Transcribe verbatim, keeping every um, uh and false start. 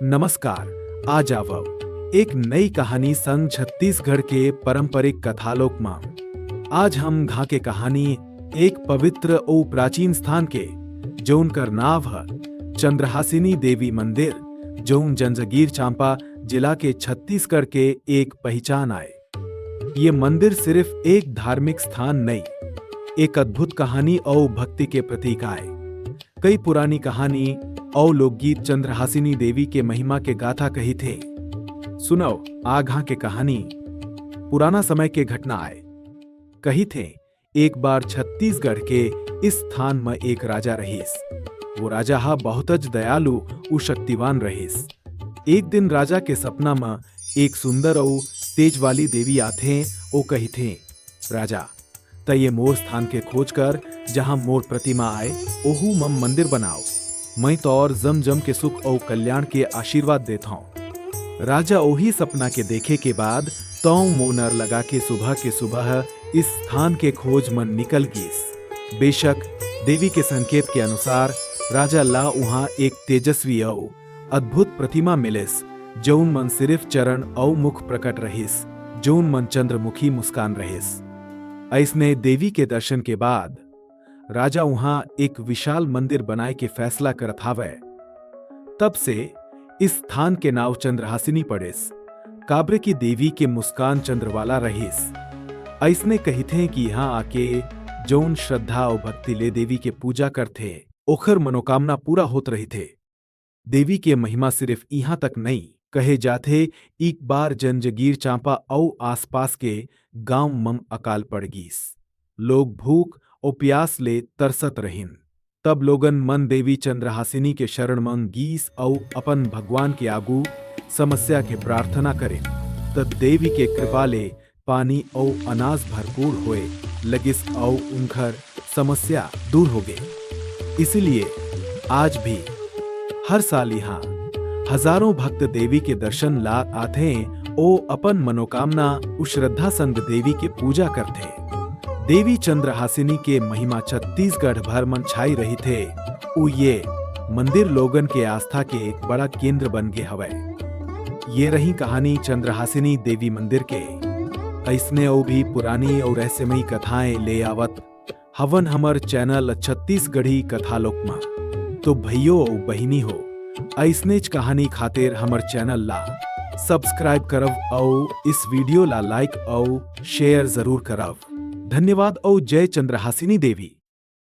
नमस्कार, आ जावव एक नई कहानी संग छत्तीसगढ़ के पारंपरिक कथालोक म। आज हम घा के कहानी एक पवित्र अउ प्राचीन स्थान के, जौन कर नाव ह चंद्रहासिनी देवी मंदिर, जौन जंजगीर चांपा जिला के छत्तीसगढ़ के एक पहिचान आय। ये मंदिर सिर्फ एक धार्मिक स्थान नइ, एक अद्भुत कहानी अउ भक्ति के प्रतीक आय। कई पुरानी कहानी अउ लोकगीत चंद्रहासिनी देवी के महिमा के गाथा कहिथे। सुनव, आघा के कहानी पुराना समय के घटना आय। कहिथे, एक बार छत्तीसगढ़ के इस स्थान म एक राजा रहिस। वो राजा ह बहुतच दयालु अउ शक्तिवान रहिस। एक दिन राजा के सपना म एक सुंदर अउ तेज वाली देवी आथे। ओ कहिथे, "राजा, त ये मोर स्थान के खोज कर, जहां मोर प्रतिमा आय, ओहू म मंदिर बनाव। मैं तोर जम जम के सुख अउ कल्याण के आशीर्वाद देथंव।" राजा ओही सपना के देखे के बाद तौ मोनर लगा के सुबह के सुबह इस स्थान के खोज मन निकल गीस। बेशक, देवी के संकेत के अनुसार राजा ला उहां एक तेजस्वी अउ अद्भुत प्रतिमा मिलिस, जौन मन सिर्फ चरण अउ मुख प्रकट रहिस, जौन मन चंद्रमुखी मुस्कान रहिस। अइसने देवी के दर्शन के बाद राजा उहां एक विशाल मंदिर बनाए के फैसला करत हावय। तब से इस स्थान के नाव चंद्रहासिनी पड़िस, काबर कि देवी के मुस्कान चंद्र वाला रहिस। अइसने कहिथे कि इहां आके जौन श्रद्धा अउ भक्ति ले देवी के पूजा करथे, ओखर मनोकामना पूरा होत रहिथे। देवी के महिमा सिर्फ इहां तक नइ कहे जाथे, एक बार जंजगीर चांपा अउ आसपास के गांव म अकाल पड़ गीस। लोग भूख अउ प्यास ले तरसत रहिन। तब लोगन मन देवी चंद्रहासिनी के शरण म गीस अउ अपन भगवान के आगू समस्या के प्रार्थना करिन। त देवी के कृपा ले पानी अउ अनाज भरपूर होए लगिस अउ उनकर समस्या दूर होगे। इसीलिए आज भी हर साल इहां हजारों भक्त देवी के दर्शन ला आथें। ओ अपन मनोकामना अउ श्रद्धा संग देवी के पूजा करथें। देवी चंद्रहासिनी के महिमा छत्तीसगढ़ भर म छाई रहिथे। उ ये मंदिर लोगन के आस्था के एक बड़ा केंद्र बन गे हवय। ये रही कहानी चंद्रहासिनी देवी मंदिर के। अइसने अउ भी पुरानी अउ रहस्यमयी कथाएं ले आवत हवन हमर चैनल छत्तीसगढ़ी कथालोक म। तो भइयो अउ बहिनी हो, अइसनेच कहानी खातिर हमर चैनल ला subscribe करव अउ इस video ला like अउ share जरूर करव। धन्यवाद अउ जय चंद्रहासिनी देवी।